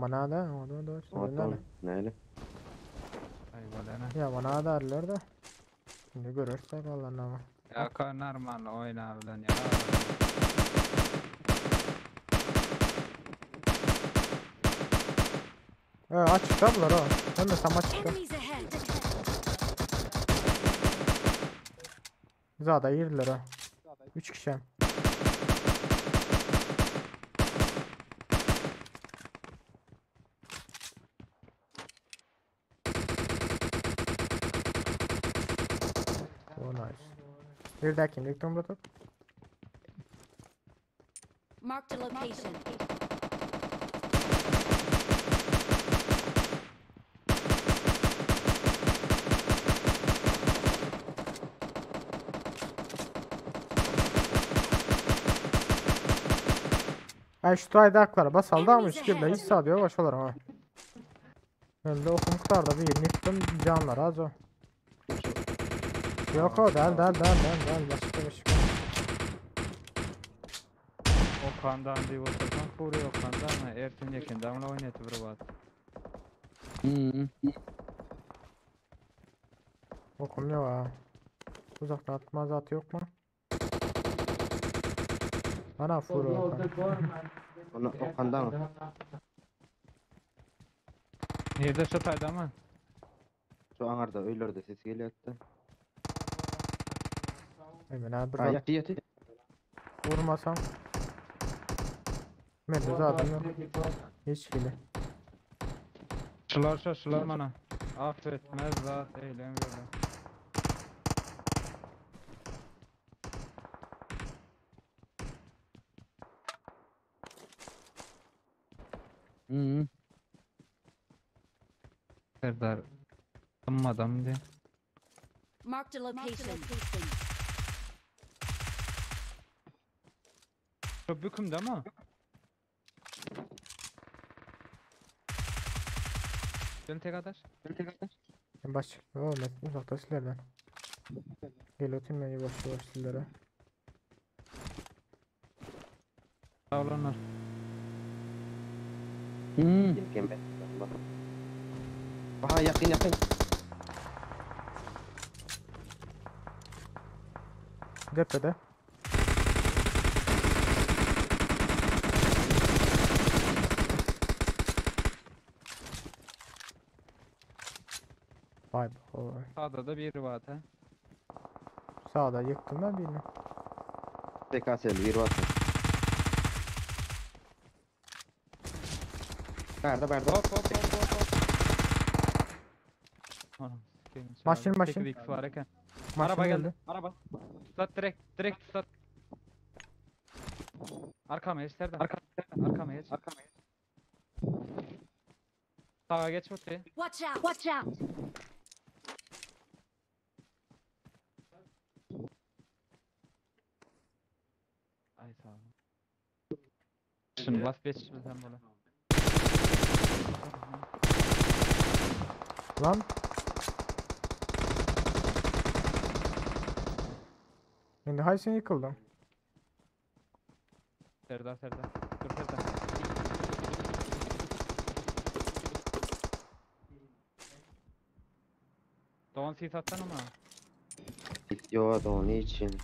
Mana da, o da da. Oton. Näle? Ay bolana. Ya bana da arlar da. Şimdi görürsek Allah'ın ama. Ya ka normal oyna bilen ya. Ee, açıkta bular o. Hem de tam açıkta. Enemies ahead. Zada girdiler ha. 3 kişi. hem. Oh nice. Bir daha kim? Yıktım burada. Marked a location. Ay şu taydaklara basaldı ama Enemies hiç girdiler. ahead. Hiç sağ diyor başkalar ama. Ben de okum kurtardı bir yerini yıktım canlar az o. Yok o del del del del del başka başka. Okandan diye otursan Furi Okandan mı? Ertin yakından oynatı bir bat. Hmm. Okum yok ha. Uzaktan atma zatı yok mu? Ana furu Okan. Ona Okan'da mı? Nerede şu tayda mı? Şu angarda öylerde ses geliyor hatta. Hemen abi Ha bir yattı yattı. vurmasam. Ben de zaten yok. Hiç bile. Şular şu şular bana. Affetmez zat eylem böyle. Hmm. Serdar. Adam diye. Marked a location. Şu bükümde mi? Gel tek atar. Ben baş O ben uzakta sizlerden. Gel oturayım ben yavaş yavaş sizlere. Sağ olunlar. Hmm. Yakın ben. Bak. Aha yakın yakın. Depede. Vay be oy. Sağda da bir var ha. Sağda yıktım ben birini. TKS'li bir var. Nerede nerede? Hop hop hop hop hop. Anam, sikeyim, Maşın, çağırdı. maşın. Sekiz X var eken. Maşın Araba geldi. geldi. Araba. Tutat direkt direkt tutat. Arkama geç Serdar. Arkama, arkama geç. Arkama geç. Sağa geç ortaya. Watch out. Watch out. Ay sağ ol. Şimdi bas geç şimdi sen bunu. Lan. Şimdi haysin yıkıldım. Serdar Serdar. Dur Serdar. Doğan sis atsana ama. Yo da onun için.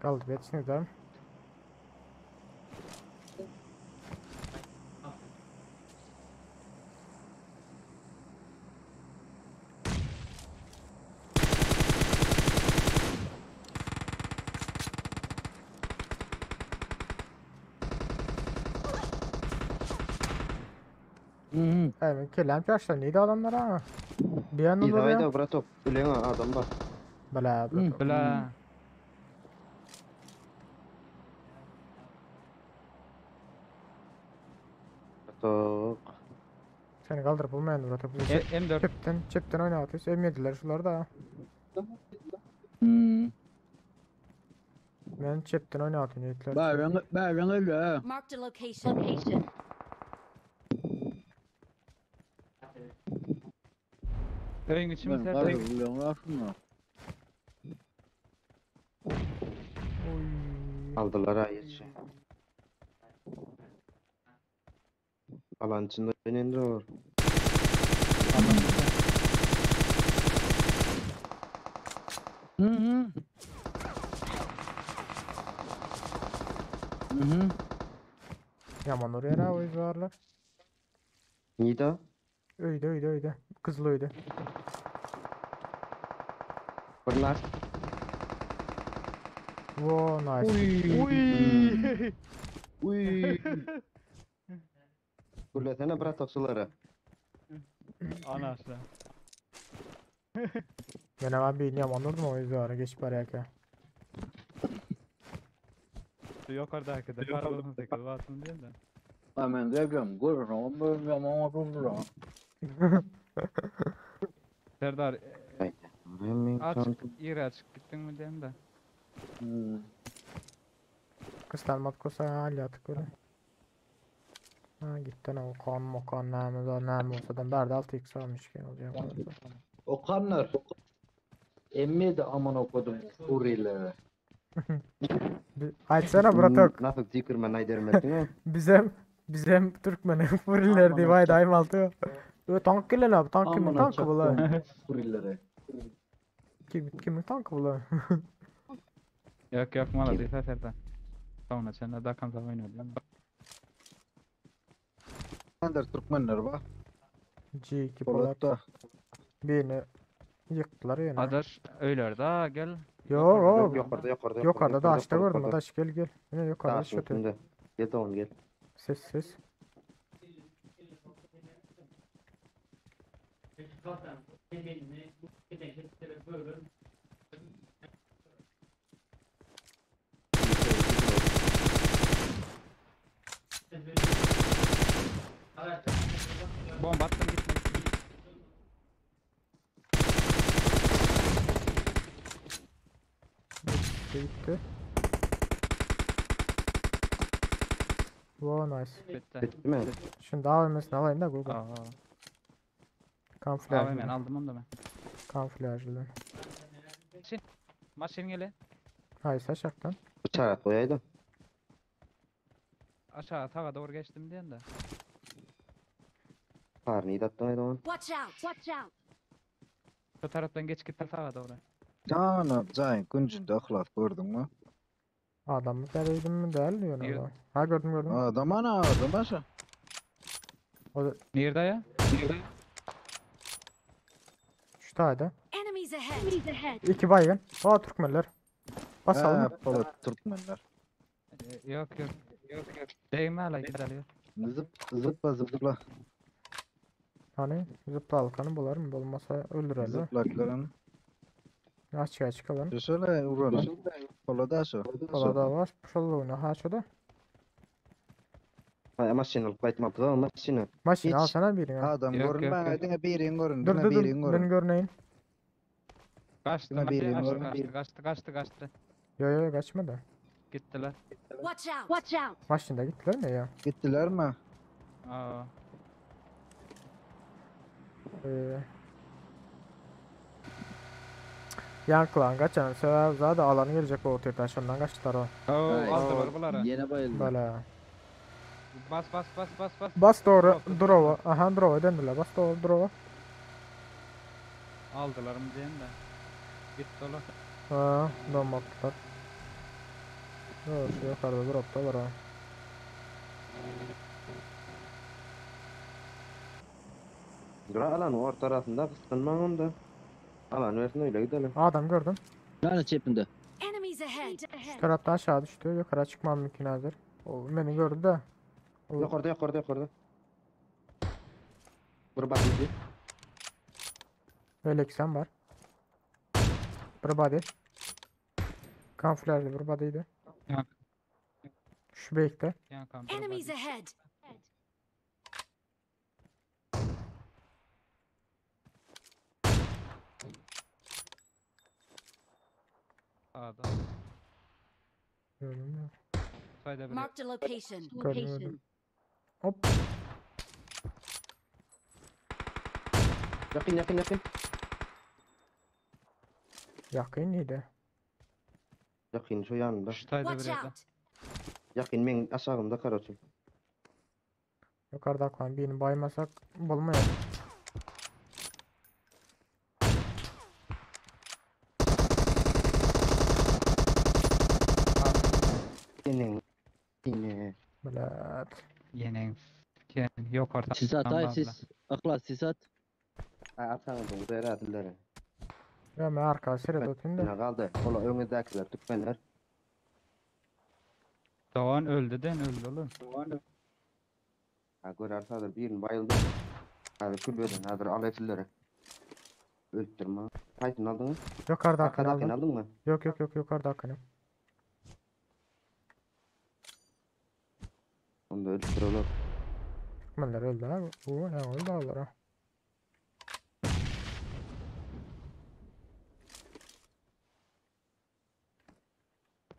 Kaldı yetişin gidelim. Hmm. Evet kelem yaşlar neydi adamlar ha? Bir yandan İyi oraya. da bura top. Ulan adam bak. Bela Hı. bela. Bla. Top. Seni kaldırıp bulmayan burada. Bu E, M4. Çepten, çepten oynatıyoruz. M7'ler şular da. Hmm. Ben çepten oynatıyorum yiğitler. Bären bären öyle. Marked a location. Location. Öyün içi mi Ben Serdar? karı buluyorum aslında. Aldylar ha ýetişe. Alan içinde oýnaýandyr olar. Mhm. Mhm. Yaman oraya ha o izlerler. Nida? Öýde öýde öýde. Gyzyl öýde. Bir nak. Wo nice. Uy. Uy. Gürlesene brat şulara. Anasını. Men hemen birini yaman vurdum o izlere geçip araya. Şu yukarıdaki de pardon 8 varsın diye de. Hemen geleceğim. Görün. On yaman vurdu. Serdar Hemen açık yeri açık gittin mi diyeyim de. Hmm. Kıstalmat kosa hali atık öyle. Ha gitti ne o kan mokan näme da näme olsa da bärde 6x almış ki olacak olursa. Okanlar. Emmi de aman okudum Suriyelilere. Aytsana bratok. Nasıl zikirmen aydermedin ha? Bizem bizem Türkmenin furiler diye vay daim altı. Ö tank gelen abi tank kimin Amına tankı bu lan? çaktım Suriyelilere. Kim kimin tankı bu lan? Yok yok mala değil Serdar. Sonra sen de daha kamsa oynuyor değil mi? Türkmenler Türkmenler bak. G2 Polat Polat'ta. birini yıktılar yine. Adaş öyler daha gel. Yo Yok o yukarıda yukarıda yukarıda da açta gördüm yukarıda. adaş gel gel. Yine yukarıda Taşın şu üstünde. Gel de gel. Ses ses. Bomba attım gitme. Gitti gitti. Wow nice. Bitti. Bitti mi? Şimdi AVM'sini alayım da Google. Aa, Kamuflaj. abi ben aldım onu da ben. Kamuflajlı. Maşin gele. Hayır şaktan. Bıçağı koyaydım. Aşağı sağa doğru geçtim diyen de. Karnıyı da attın onu. Watch out! Watch out! Şu taraftan geç git sağa doğru. Canım can güncünde ahlat gördün mü? Adamı dereydim mi değil diyor Yürü. adam. Ha gördüm gördüm. Adam ana adam aşağı. O da Nerede ya? şu tane. Enemies ahead! Enemies ahead! İki baygın. Aa Türkmenler. Basalım. Ha, Polat Türkmenler. Yok yok. Yok yok. Değme hala gidelim. Zıp zıpla zıpla. Hani zıpla alkanı bular mı? Bulmasa öldürelim. Zıplaklarını. Açığa çıkalım. Şöyle vuralım. Polat aşağı. Pola da var. Şurada oyna. Ha şurada. Ha maşin alıp kaçmadı da maşini. Maşini Hiç. alsana birini. ha. Adam Yok, yok, görünme. yok. Diňe birin görün. Dur Diňe dur dur. birin Beni görün. görneyin. Kaçtı Yine kaçtı birini kaçtı vurun, kaçtı kaçtı kaçtı kaçtı. Yo yo kaçma da. Gittiler. Watch out! Watch out! Maşinde gittiler mi ya? Gittiler mi? Aa. Ee, Yankılan kaçan sebep zaten alanı gelecek o otel taşından kaçtılar o. Oo, aldılar bunları. Yine bayıldı. Böyle. Bas bas bas bas bas. Bas doğru Drop, drop. drova. Aha drova döndüler. Bas doğru drova. Aldılar mı diyeyim de. Gitti ola. Ha, donmaktılar. Doğru şu yukarıda drop da var ha. Dur alan orta tarafında kıskanma onda. Alan versin öyle gidelim. Adam gördüm. Yani çepinde. Enemies ahead! Şu tarafta aşağı düştü. Yukarı çıkmam mümkün hazır. O beni gördü de. O, Yukarıda yukarıda yukarıda. Bir bak bizi. öyle sen var. Bir body. Kamuflajlı bir body'ydi. Ya. Şu beyikte. Yan kamp. Enemies ahead! Sağda. Gördüm ya. Sayda bir. Marked a location. Gördüm gördüm. Hop. Yakın yakın yakın. Yakın iyiydi. Yakın şu yanında. Şu taýda bir Watch ýerde. out! Yakın men aşağımda karaçım. Yukarıda aklan birini baymasak bolmaýar. Senin. Yine. Bilet. Ýene ken ýok orta. Siz at ay siz. Akla siz at. Arkaňda beradirler. Ya men arka seret otun da. Ne kaldı? Ola öňündäkiler türkmenler. Doğan öldü den öldü oğlum. Ha görer sadır birini bayıldı. Hadi külbeden hazır al etilleri. Öldürme. Haysını aldın mı? Yukarıda akını Arkadakini aldım. aldın mı? Yok yok yok yukarıda akını. Onu da öldür oğlum. Türkmenler öldü ha. Bu ne öldü alır ha.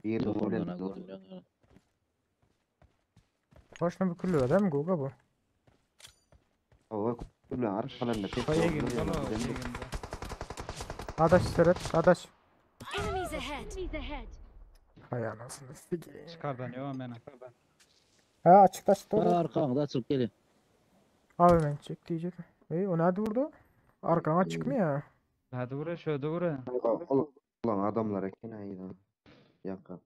Bir Yok öldü. oradan görünüyor. Başına bir küllü değil mi Guga bu? O külbeden arkalarında tek Şoya oldu. girdi oğlum. Adaş seret adaş. Enemies ahead! Enemies ahead! Hay anasını sikeyim. Çıkardan yok mena. Ha açıkta açıkta Ha orada. arkanda açılıp geliyor. Abi ben çek diyecek. Ey o nerede vurdu? Arkana çıkmıyor. Hadi vura şöyle vura. Ulan adamlar eken ayda. Yaka.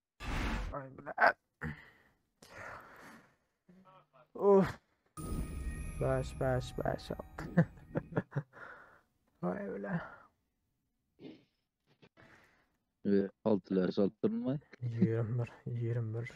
Ay bilet. Of. 5 5 5 6. Ay öyle. Ve altılar salttırma. 21 21.